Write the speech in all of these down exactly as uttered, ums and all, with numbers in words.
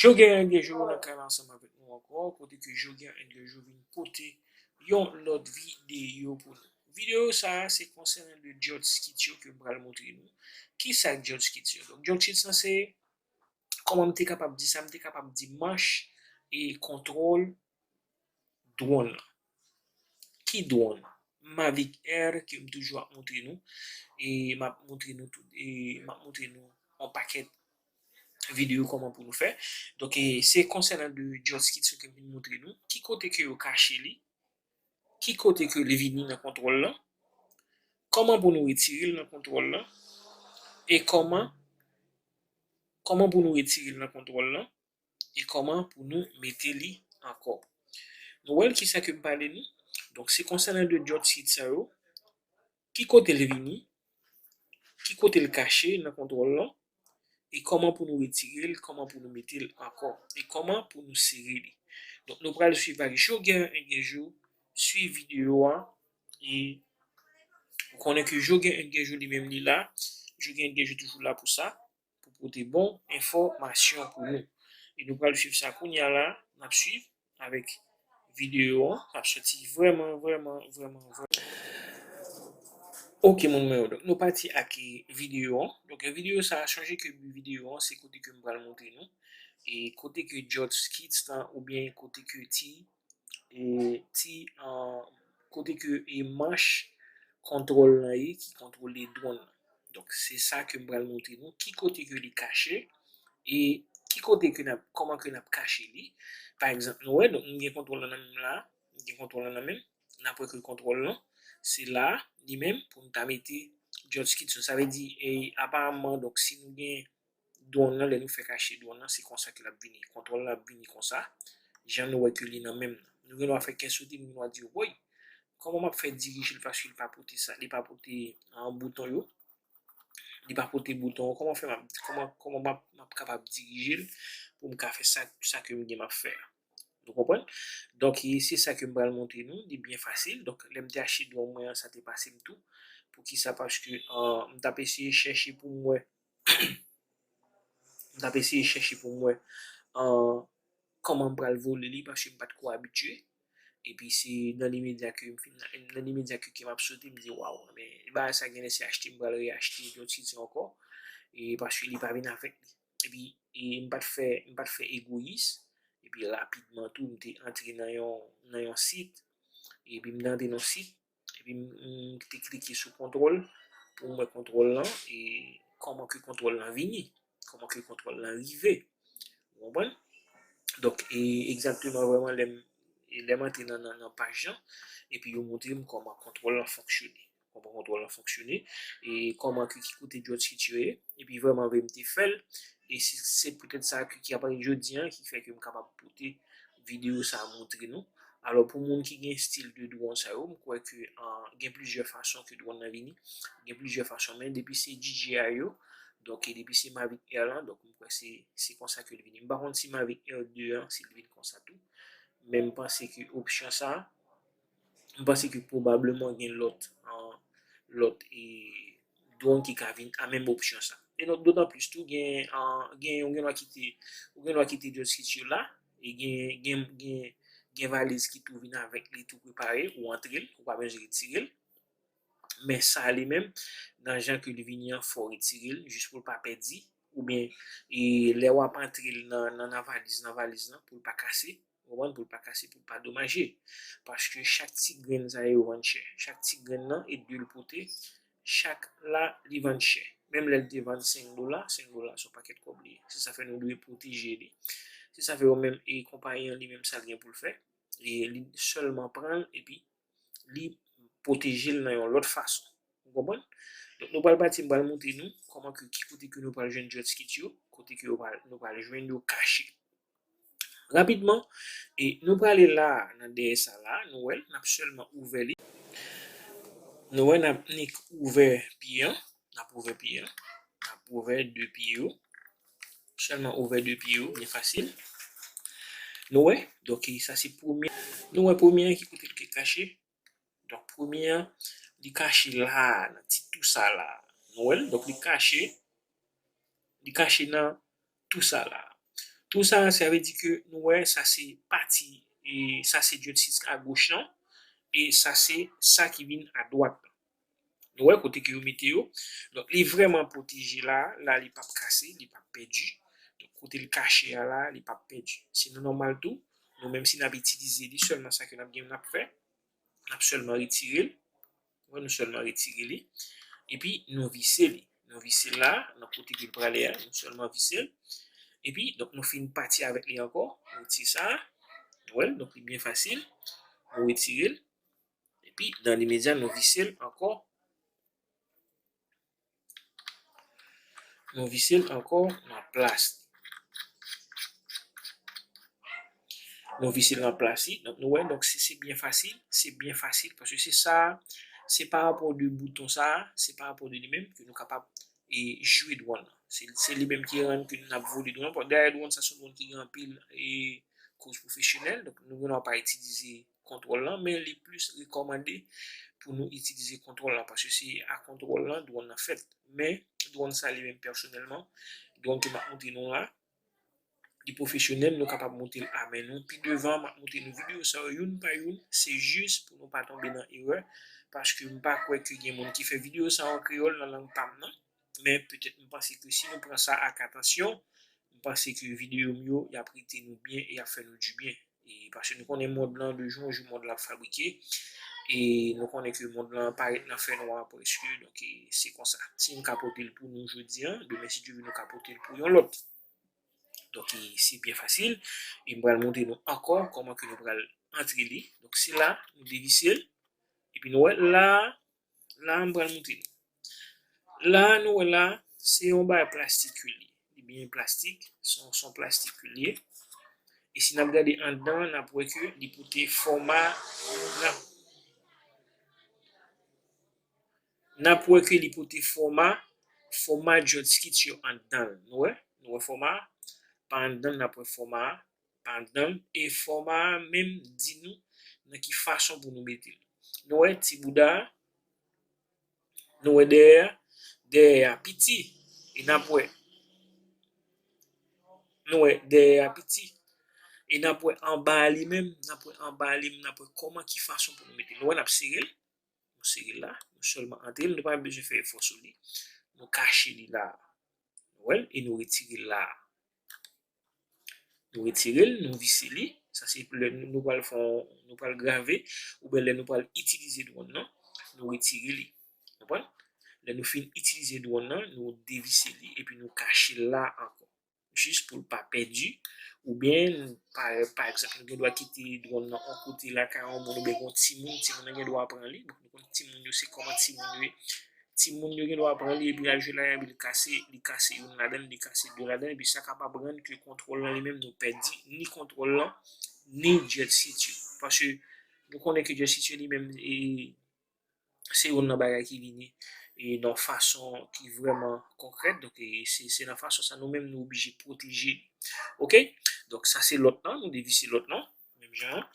Joger N G Joe nan kay la ansanm avèk nou ankò, kote ke Joger N G Joe vin pote yon lòt videyo pou nou. Videyo sa a, se konsènan de Judge Skits yo ke m pral montre nou. Kisa Judge Skits yo? Donk, Judge Skits lan se, kòman m te kapab di sa, m te kapab di manch e kontwòl dwòn lan. Ki dwòn? Mavic Air ke m toujou ap montre nou. E m ap montre nou tout, e m ap montre nou yon pakèt videyo kòman pou nou fè. Donk, e, se konsènan de Judge Skits yo ke m vin montre nou. Ki kote ke yo kache li? Ki kote ke li vini nan kontwòl lan? Kòman pou nou retire l nan kontwòl lan? E kòman, kòman pou nou retire l nan kontwòl lan? E kòman pou nou mete li ankò? Nou wè l kisa ke m pale nou? Donk, se konsènan de Judge Skits sa yo. Ki kote l vini? Ki kote l kache nan kontwòl lan? E kòman pou nou retire l, kòman pou nou mete l ankò, e kòman pou nou sere li. Donk, nou pral swiv ak Joger N G Joe, swiv videyo a, e ou konnen ke Joger N G Joe li menm li la, Joger N G Joe toujou la pou sa, pou pote bon enfòmasyon pou nou. E nou pral swiv sa kounye a la, n ap swiv avèk videyo an, k ap soti vrèman, vrèman, vrèman, vrèman. Ok, moun mwen yo, donk nou pati ak videyo an. Donk, videyo sa a, sonje ke bi videyo an, se kote ke m pral montre nou. E kote ke Judge Skits lan, oubyen kote ke ti, e ti, ah, kote ke e manch kontwòl lan ye, ki kontwole dwòn lan. Donk, se sa ke m pral montre nou, ki kote ke li kache, e ki kote ke n ap, kòman ke n ap kache li. Pa egzanp, nou wè, donk, m gen kontwòl lan nan men m la, m gen kontwòl lan nan men m, n ap wè ke kontwòl lan, se la, li menm, pou n ta mete Judge Skits yo. Sa vle di, e, aparamman, donk, si nou gen dwòn nan, lè nou fè kache dwòn nan, se konsa ke l ap vini. Kontwòl lan ap vini konsa, jan nou wè ke li nan men m nan. Nou gen dwa fè kè sote, nou gen dwa di, woy, kòman m ap fè dirije l paske li pa pote sa, li pa pote, ah, bouton yo, li pa pote bouton yo, kòman fè m ap, kòman, kòman m ap, m ap kapab dirije l pou m ka fè sa, sa ke m gen m ap fè a? Nou konprann? Donk, e, se sa ke m pral montre nou, li byen fasil. Donk, lè m te achte dwòn mwen an, sa te pase m tou. Poukisa? Paske, ah, m t ap eseye chèche pou m wè, m t ap eseye chèche pou m wè, ah, kòman m pral vole li, paske m pa t ko abitye. Epi se nan limedya ke m fin, nan limedya ke kè m ap sote, m di, waw, men bagay sa genlè se achte m pral reachte Judge Skits yo ankò, e paske li pa vin avèk li. Epi, e m pa t fè, m pa t fè egoyis, epi rapidman tou, m te antre nan yon, nan yon sit, epi m te antre nan sit, epi m, m te klike sou kontwòl, pou m wè kontwòl lan, e kòman ke kontwòl lan vini, kòman ke kontwòl lan rive. Ou konprann? Donk, e egzakteman vrèman lè m, e lè m antre nan, nan, nan paj lan, epi yo montre m kòman kontwòl lan fonksyone. Kòman kontwòl lan fonksyone, e kòman ke, ki kote Judge Skits yo ye, epi vrèman vre m te fè l, e se, se poutèt sa ke, ki aparèt jodi an, ki fè ke m kapab pote videyo sa a montre nou. Alò, pou moun ki gen stil de dwòn sa yo, m kwè ke, ah, gen plizyè fason ke dwòn nan vini, gen plizyè fason, men depi se D J I yo, donk, e depi se Mavic Air lan, donk, m kwè se, se konsa ke l vini. M pa konn si Mavic Air de an, si l vin konsa tou, men m panse ke opsyon sa a, m panse ke pwobableman gen lòt, ah, lòt, e, dwòn ki ka vin a menm opsyon sa. E donk, dotan plis tou, gen, ah, gen, ou gen dwa kite, ou gen dwa kite Judge Skits yo la, e gen, gen, gen, gen valiz ki tou vin avèk li tou prepare, ou antre l, ou pa bezwen retire l. Men sa li menm, nan jan ke li vini an, fò w retire l, jis pou l pa pèdi, oubyen, e, lè w ap antre l nan, nan, nan valiz, nan valiz lan, pou l pa kase, ou konprann, pou l pa kase, pou l pa domaje. Paske chak ti grenn sa yo vann chè. Chak ti grenn nan e de l pote, chak la li vann chè. Menm lè l te vann senk dola, senk dola se yon pakèt kòb li ye. Se sa fè nou dwe pwoteje li. Se sa fè yo menm e konpayi an li menm sa l gen pou l fè. E li sèlman pran l epi li pwoteje l nan yon lòt fason. Ou konprann? Donk nou pral pati, m pral montre nou kòman ke, ki kote ke nou pral jwenn Judge Skits yo, kote ke yo pral, nou pral jwenn yo kache. Rapidman, e nou prale la, nan dèyè sa la, nou wè l, n ap sèlman ouvè li. Nou wè n ap nik ouvè pye an, n ap ouvè pye an, n ap ouvè de pye yo. Sèlman ouvè de pye yo, byen fasil. Nou wè, donk sa se premye. Nou wè premye an ki kote l kache. Donk premye an, li kache la, nan ti tou sa la. Nou wè l, donk li kache, li kache nan tou sa la. Tou sa, sa vle di ke nou wè sa se pati, e sa se joystick a goch lan, e sa se sa ki vin a dwat lan. Nou wè kote ke yo mete yo. Donk, li vrèman pwoteje la, la li p ap kase, li p ap pèdi. Donk, kote l kache a la, li p ap pèdi. Se nan nòmal tou, nou menm si n ap itilize li, sèlman sa ke n ap gen, n ap fè, n ap sèlman retire l. Wè, nou sèlman retire li. Epi, nou vise li. Nou vise l la, nan kote ke l prale a, nou sèlman vise l. Epi, donk, nou fin pati avèk li ankò. Nou retire sa. Wè, donk, li byen fasil. Nou retire l. Epi, dan limedya, nou vise l ankò. Nou vise l ankò nan plas li. Nou vise l nan plas li. Donk, nou wè, donk, si se byen fasil, se byen fasil, paske se sa, se pa rapò de bouton sa, se pa rapò de li menm ke nou kapab e jwe dwòn nan. Se, se li menm ki rann ke n ap vole dwòn nan. Dayè, dwòn sa se yon dwòn ki gen anpil e koz pwofesyonèl. Donk, nou gen dwa pa itilize kontwòl lan, men li plis rekòmande pou nou itilize kontwòl lan, paske se a kontwòl lan dwòn nan fèt. Men, dwòn sa li menm pèsonèlman, dwòn ke m ap montre nou la, li pwofesyonèl, nou kapab monte l a men nou. Pi devan, m ap montre nou videyo sa yo youn pa youn. Se jis pou nou pa tonbe nan erè, paske m pa kwè ke gen moun ki fè videyo sa yo an kreyòl nan lang pa m nan. Men petèt m panse ke si nou pran sa ak atansyon, m panse ke videyo m yo, y ap rete nou byen e y ap fè nou dibyen. E paske nou konnen mond lan, de jou an jou, mond lan ap fabrike. E nou konnen ke mond lan parèt nan fènwa prèske. Donk, e, se konsa. Si m ka pote l pou nou jodi an, demen, si Dye vle, nou ka pote l pou yon lòt. Donk, e, se byen fasil. E m pral montre nou ankò kòman ke nou pral antre li. Donk, se la, nou devise l. Epi nou wè la, la, m pral montre nou. La, nou wè la, se yon bagay plastik ke li ye. Li byen plastik, se yon, se yon plastik ke li ye. E si n ap gade anndan, n ap wè ke li pote fòma, n ap, n ap wè ke li pote fòma, fòma joystick yo anndan l. Nou wè? Nou wè fòma a? Pa anndan l, n ap wè fòma a. Pa anndan l. E fòma a menm di nou nan ki fason pou nou mete l. Nou wè ti bouda a? Nou wè dèyè a? Dèyè a piti. E n ap wè. Nou wè dèyè a piti. E n ap wè anba a li menm, n ap wè anba a li, n ap wè kòman, ki fason pou nou mete l. Nou wè n ap sere l. Nou sere l la, nou sèlman antre l, nou pa bezwen fè efò sou li. Nou kache li la. Nou wè l, e nou retire l la. Nou retire l, nou vise li. Sa se lè nou, nou pral fè yon, nou pral grave, oubyen lè nou pral itilize dwòn nan, nou retire li. Konprann? Lè nou fin itilize dwòn nan, nou devise li, epi nou kache l la ankò. Jis pou l pa pèdi, oubyen, pa, pa egzanp, nou gen dwa kite dwòn nan yon kote lakay yon moun, oubyen gen yon timoun, timoun nan gen dwa pran li. Bon, nou konn timoun yo, se kòman timoun yo ye. Timoun yo gen dwa pran li epi l al jwe ladan, epi l kase, li kase youn ladan l, li kase de ladan l, epi sa kapab rann ke kontwòl lan li menm nou pèdi ni kontwòl lan, ni joystick yo. Paske nou konnen ke joystick yo li menm, e, se youn nan bagay ki vini, e, nan fason ki vrèman konkrèt. Donk, e, se, se nan fason sa nou menm nou oblije pwoteje li. Oke? Donk, sa se lòt lan, nou devise lòt lan, menm jan an.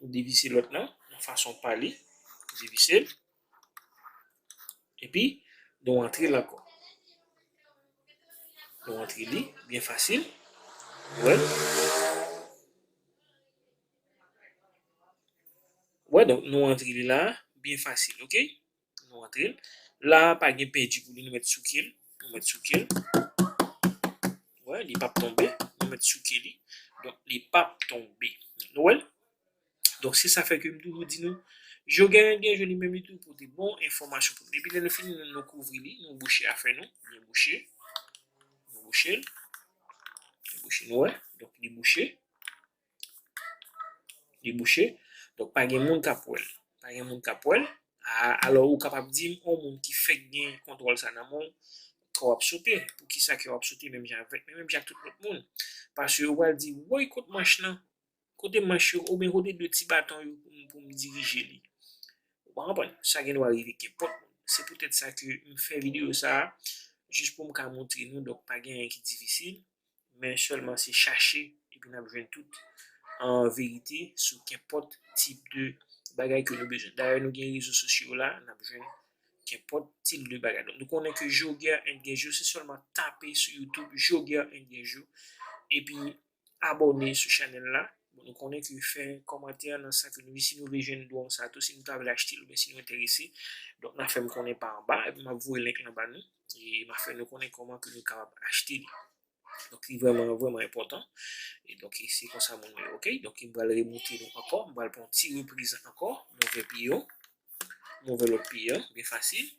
Nou devise lòt lan nan fason pa li. Devise l. Epi, nou antre l ankò. Nou antre li, byen fasil. Wè. Wè, donk, nou antre li la, byen fasil, oke? Nou antre l. La, pa gen pèdi pou li, nou mèt souke l. Nou mèt souke l. Wè, li p ap tonbe. Nou mèt souke li. Donk, li p ap tonbe. Nou wè l? Donk, se sa fè ke m toujou di nou, Joker N G Joe li menm li toujou pote bon enfòmasyon pou nou. Epi lè nou fini, nou, nou kouvri li, nou bouche afè nou, byen bouche. Nou bouche l. Nou bouche, nou wè. Donk, li bouche. Li bouche. Donk, pa gen moun k ap wè l. Pa gen moun k ap wè l. A, alò, ou kapab di m, yon moun ki fèk gen kontwòl sa nan men w, kè w ap sote. Poukisa kè w ap sote menm jan avèk, menm jan ak tout lòt moun? Paske yo pral di, woy, kot manch lan? Kote manch yo, oubyen kote de ti baton yo pou m, pou m dirije li? Ou pa konprann? Sa gen dwa rive kenpòt moun. Se poutèt sa ke m fè videyo sa a, jis pou m ka montre nou, donk pa gen anyen ki difisil, men sèlman se chache, epi n ap jwenn tout, an verite, sou kenpòt tip de bagay ke nou bezwen. Dayè, nou gen rezo sosyo la, n ap jwenn kenpòt tip de bagay. Donk, nou konnen ke Joker N G Joe, se sèlman tape sou YouTube, Joker N G Joe, epi abòne sou chanèl la. Bon, nou konnen ke fè kòmantè nan sa ke nou, si nou vle jwenn drone sa tou, si nou ta vle achte l oubyen si nou enterese. Donk, n a fè m konnen pa anba, epi m ap voye link lan ba nou. E m a fè nou konnen kòman ke nou kapab achte li. Donk, li vrèman, vrèman enpòtan. E donk, se konsa moun yo, oke? Donk, m pral remontre nou ankò. M pral pran ti repriz ankò. M ouvè pye yo. M ouvè lòt pye yo. Byen fasil.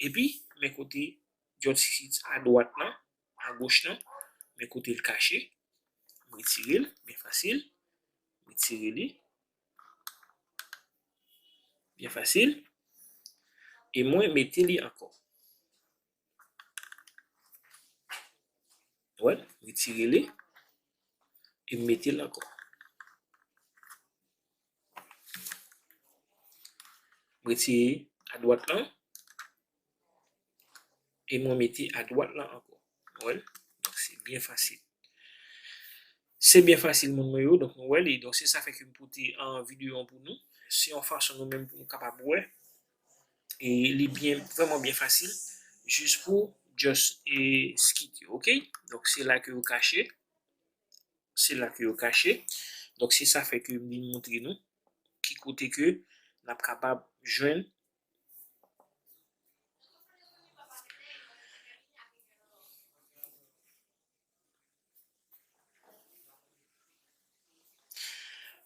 Epi, men kote Jot Script adwat lan, agoch lan, men kote l kache. M retire l. Byen fasil. M retire li. Byen fasil. E mwen mete li ankò. Wè, retire li e mete l ankò. Retire adwat lan e mwen mete adwat lan ankò. Wè, donk se byen fasil. Se byen fasil, moun mwen yo. Donk, nou wè li. Donk, se sa fè ke m pote an videyo an pou nou. Se yon fason nou menm pou nou kapab wè. E li byen, vrèman byen fasil. Jis pou Jot Script yo, oke? Donk, se la ke yo kache. Se la ke yo kache. Donk, se sa fè ke m vin montre nou ki kote ke n ap kapab jwenn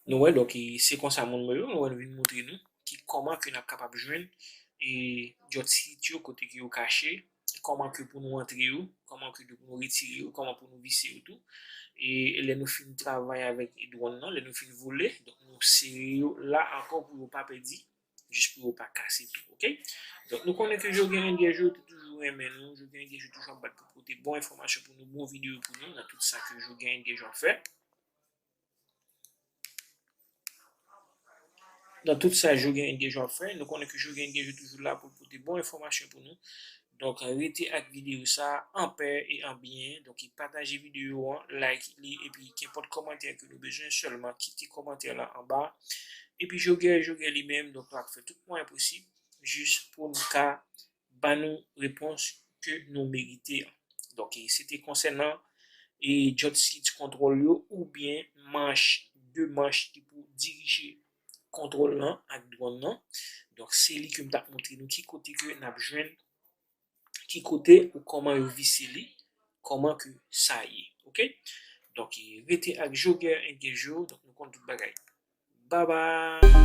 Nou wè, donk, e, se konsa moun mwen yo, nou wè, nou vin montre nou ki kòman ke n ap kapab jwenn, e, Jot Script yo, kote ke yo kache, kòman ke pou nou antre yo, kòman ke pou nou retire yo, kòman pou nou vise yo tou. E lè nou fin travay avèk drone nan, lè nou fin vole, donk, nou sere yo la ankò pou yo pa pèdi, jis pou yo pa kase tou, oke? Donk, nou konnen ke Jogen Engage yo te toujou renmen nou, Jogen Engage yo toujou ap bat pou pote bon enfòmasyon pou nou, bon videyo pou nou, nan tout sa ke Jogen Engage yo ap fè. Nan tout sa Jogen Engage yo ap fè, nou konnen ke Jogen Engage yo toujou la pou pote bon enfòmasyon pou nou. Donk, rete ak videyo sa a an pè e an byen. Donk, pataje videyo an, like li, epi kenpòt kòmantè ke nou bezwen sèlman, kite kòmantè la anba. Epi Jogen, Jogen li menm, donk, nou ap fè tout mwayen posib jis pou nou ka ba nou repons ke nou merite an. Donk, e, se te konsènan, e, Jot Script kontwòl yo oubyen manch, de manch ki pou dirije kontwòl lan ak drone nan. Donk, se li ke m t ap montre nou ki kote ke n ap jwenn, ki kote ou kòman yo vise li, kòman ke sa ye, oke? Donk, e, rete ak Jogen Engage yo, donk nou konn tout bagay. Bye bye!